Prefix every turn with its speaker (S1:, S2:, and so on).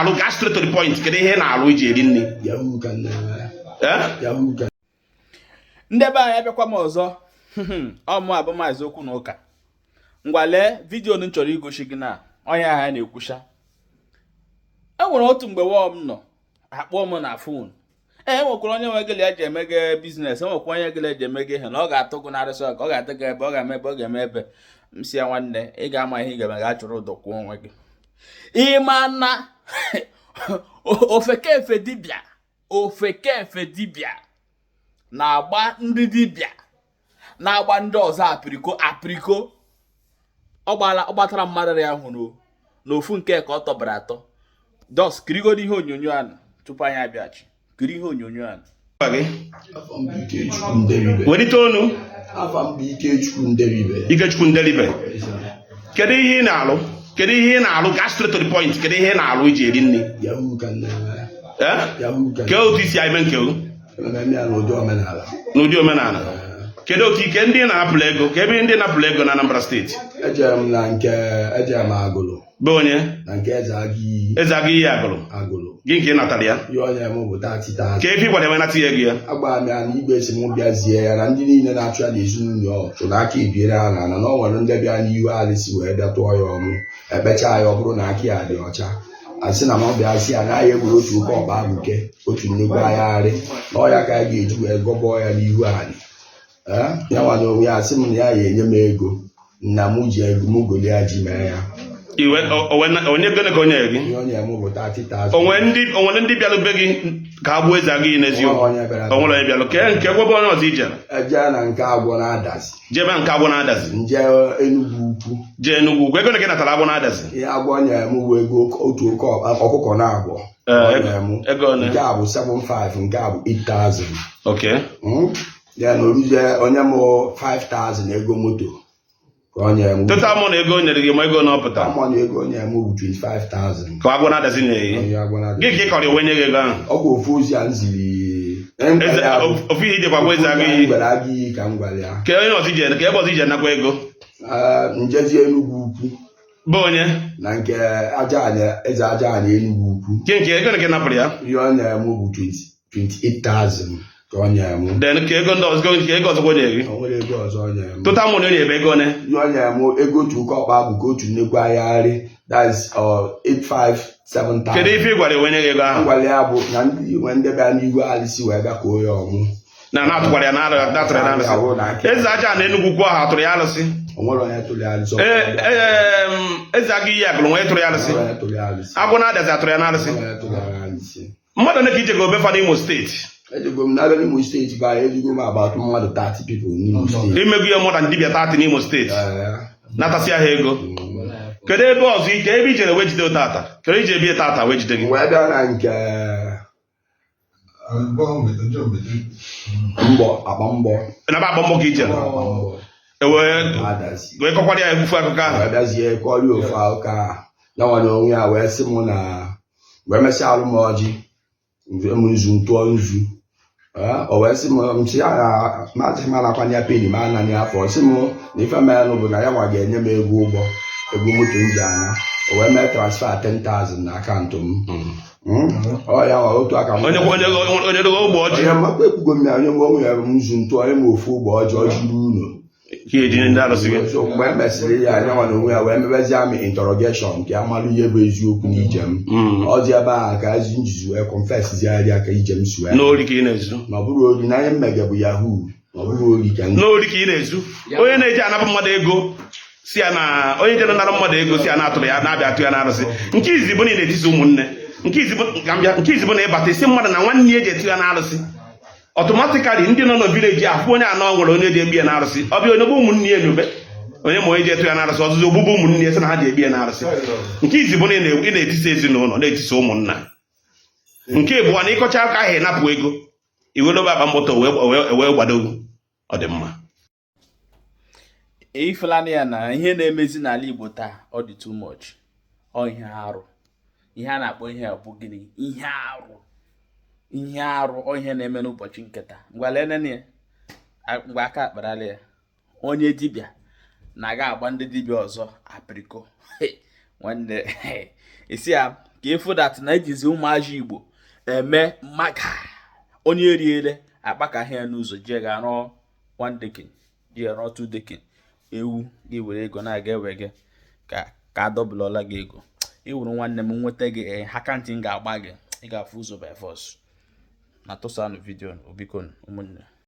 S1: Na-alụ, gaa straight to the point. Kedu ihe ị na-alụ iji eri nri?
S2: Yahoo ka m na-eme.
S1: Eh?
S2: Yahoo ka.
S3: Ndị be anyị, abịakwa m ọzọ. Ọ mụ abụ Maazị Okwu na Ụka. Ngwa, lee video m chọrọ igosi gị na onye ahụ a na-ekwucha. E nwere otu mgbe wọm nọ akpọọ m na phone. Ee, enwekwara onye nwe gịlị eji emege business, enwekwa onye gịlị eji emege ihe na ọ ga-atụ gị narịsị ka ọ ga-atụ gị ebe ọ ga-eme, ebe ọ ga-eme ebe m si ya, nwanne, ị ga-ama ihe ị ga-eme, ga chụrụ ụdọ kwụọ onwe gị. Ịma na ofekefe dibịa, ofekefe dibịa na-agba ndị dibịa na-agba ndị ọzọ apiriko apiriko. Ọ gbala, ọ gbatara mmadụ ya hụrụ n'ofu nke ka ọ tọbara atọ. Just kirigodo ihe onyonyo ahụ tupu anyị abịachi. Kiri ihe onyonyo ahụ.
S1: Gị?
S2: Afa m bụ Ikechukwu Nderibe.
S1: Welite onu.
S2: Afa m bụ Ikechukwu Nderibe.
S1: Ikechukwu Nderibe, kedu ihe ị na-alụ? Kedu ihe ị na-alụ? Gaa straight to the point. Kedu ihe ị na-alụ iji eri nri?
S2: Yahoo ka m na-eme.
S1: Eh?
S2: Yahoo ka.
S1: Kee otu isi eme nke gị?
S2: Eme ya n'ụdị omenala.
S1: N'ụdị omenala. Kedu otu ike ndị na-apụlụ ego ka ebe ndị na-apụlụ ego na Anambra Steeti?
S2: Ejere m na nke, ejere m Agụlụ.
S1: Be onye?
S2: Na nke Eze Agụiyi.
S1: Eze Agụiyi Agụlụ.
S2: Agụlụ.
S1: Gị nke ị natara ya?
S2: Ihe onye m bụ 30,000.
S1: Ka efi gwara ya nata ya ego ya?
S2: Agbara m ya na igwe si m bịa zie ya na ndị niile na-achụ ya n'ezinụlọ ọ chụrụ aka ebiere ha na na ọ nwere ndị bịa n'ihu alịsị wee bịa tụọ ya ọmụ, ekpechaa ya, ọ bụrụ na aka ya dị ọcha, asị na m bịa sị ya na ya egburu otu oke ọkpa abụke, otu nnukwu agagharị na ọya ka a ga-eji wee gọbọọ ya n'ihu anyị. Ee, ya nwa na onwe ya asị m na ya ga-enye m ego na mụ ji ego mụ golie ji mee ya.
S1: Iwe onye gịnị ka o nyere gị?
S2: Ihe o nyere m bụ 30,000.
S1: Onwere ndị bịalụ be gị ka a gbuo Eze Agụiyi n'eziokwu?
S2: Onwe onye bịara.
S1: Onwere onye bịalụ ke nke gwebe onye ọzọ ijere?
S2: Eje na nke agwọ na-adazi.
S1: Jebe nke agwọ na-adazi.
S2: Nje Enugwu Ukwu.
S1: Jee Enugwu Ukwu. Ego na gị natara agwọ na-adazi?
S2: Ihe agwọ nyere m bụ ego otu oke ọkụkọ na-abụọ.
S1: Ee,
S2: O nyere m.
S1: Ego ole?
S2: Nke a bụ 75, nke a bụ 8000. Ya na oruzie onye m 5000 ego moto ka o nyere m.
S1: Total mụ na ego o nyere gị ma ego na ọ pụtara?
S2: Amọ na ego o nyere m bụ 25,000.
S1: Ka agwọ na-adazi nyere gị?
S2: Onye agwọ na-adazi.
S1: Gị ka ị kọrọ iwe nye gị ego ahụ?
S2: Ọ bụ ofu ozi a m ziri.
S1: Eze ofu ihe ijekwa gwa Eze Agụiyi?
S2: Gwara Agụiyi ka m gwara ya.
S1: Ka onye ọzọ ije, ka ebe ọzọ ije nakwa ego?
S2: Ee, njezi Enugwu Ukwu.
S1: Bụ onye?
S2: Na nke aja anya, Eze aja anya Enugwu Ukwu.
S1: Nke nke ego na gị napụrụ ya?
S2: Ihe ọ nyere m bụ 20 28,000 ka ọ nyere m.
S1: Then ka ego ndị ọzọ, ka ego ọzọ nyere gị?
S2: O nwere ego ọzọ ọ nyere m.
S1: Total money o nyere ego one?
S2: Ihe ọ nyere m ego otu oke ọkpa bụ ka otu nnekwu ahịarị, that's 857,000.
S1: Kedu ife ị gwara iwe nye gị ego ahụ?
S2: Ngwale ya bụ na ndị nwe ndị bịa n'ihu alịsị wee bịa koo ya ọmụ.
S1: Na na-atụkwara ya na atụrụ ya na arụsị. Eze aja na Enugwu Ukwu ahụ atụrụ ya arụsị?
S2: O nwere onye tụrụ ya alịsị.
S1: Ee, ee, Eze Agụiyi Agụlụ nwee tụrụ ya arụsị?
S2: O nwere onye tụrụ ya alịsị.
S1: Agwọ na-adazi atụrụ ya na arụsị?
S2: O nwere onye tụrụ ya alịsị.
S1: Mmadụ ole ka ije ga obefa n'Imo Steeti?
S2: Ejego m n'abịa n'Imo Steeti bụ anyị ejigo m about mmadụ 30 people n'Imo Steeti.
S1: Imego ihe mụta dibịa 30 n'Imo Steeti?
S2: Ee.
S1: Natasịa ha ego. Kedu ebe ọzọ ike ebe ijere wee jide tata? Kedu ije ebie tata wee jide gị?
S2: Wee bịa na nke mbọ akpa mbọ.
S1: Naba agba mbọ ka ijere?
S2: Akpa mbọ.
S1: Ewee
S2: adazi.
S1: Wee kọkwara ya efufu akụkọ ahụ?
S2: Wee bịazie kọrịa ofu akụkọ ahụ. Ya nwa na onwe ya wee sị m na wee mesịa alụ m ọjị m nzu ntụọ nzu. Ee, o wee sị m, m sị ya na maazị m anakwanye ya peni m anaghị afọ. Ọ sị m na ife merenụ bụ na ya nwa ga-enye m ego ụgbọ, ego moto m ji ana. O wee mee transfer 10,000 na akaụntụ m. Ọ ya nwa otu aka m.
S1: Onye onye onye dogo ogbe ọjị?
S2: Onye mmakpa ekwugo m ya, onye nwe onwe ya m nzu ntụọ, onye m ofu ụgbọ ọjị ọjị ruo ụlọ.
S1: Ka eji ndị arụsị gị?
S2: So mgbe e mesịrị ya, anya nwa na onwe ya wee mebezie m interrogation ka ya mara ihe bụ eziokwu n'ije m. Ọ dị ebe ahụ ka ezi njizi wee confess ziarịa ka ije m si wee.
S1: N'ori ka ị na-ezu?
S2: Na ọ bụrụ ori, na ihe mmege bụ yahoo, na ọ bụrụ ori ka m.
S1: N'ori ka ị na-ezu. Onye na-eji anapụ mmadụ ego si ya na onye jere nara mmadụ ego si ya na-atụrụ ya na-abịa atụ ya n'arụsị. Nke izi bụ na ị na-etisi ụmụnne. Nke izi bụ ka m bịa, nke izi bụ na ịbata isi mmadụ na nwanne ya eji etu ya n'arụsị, automatically ndị nọ na village afụ onye anọ nwere onye ji egbi ya n'arụsị. Ọ bịa onye bụ ụmụnne ya enyobe onye ma onye ji etu ya n'arụsị, ọzụzụ ogbugbu ụmụnne ya sị na ha ji egbi ya n'arụsị. Nke izi bụ na ị na-etisi ezinụlọ, na-etisi ụmụnna. Nke ịbụọ na ịkọcha aka ahụ, ịnapụ ego iwedobe akpa moto wee gbadogo. Ọ dị mma.
S3: Ifeanyi ya na ihe na-emezi n'ala Igbo taa, ọ dị too much. Ọ ihe arụ, ihe a na-akpọ ihe a bụ gịnị? Ihe arụ, ihe arụ. Ọ ihe na-eme n'ụbọchị nke taa. Ngwa, lenene ya. Ngwa, aka akparala ya. Onye dibịa na-aga agba ndị dibịa ọzọ apịrịko. Nwanne, esi ya. Ka ịfụ that na ejizi ụmụazị Igbo eme maka onye eriele akpa ka ahịa n'ụzọ ji ga rụọ one decking, ji rụọ two decking. Ewu gị were ego na-aga ewe gị ka adọbụlọla gị ego iwuru. Nwanne m, nweta gị akantị m ga-agba gị, ị ga-afụ ụzọ by force. Na tụsanụ video, biko ụmụnne.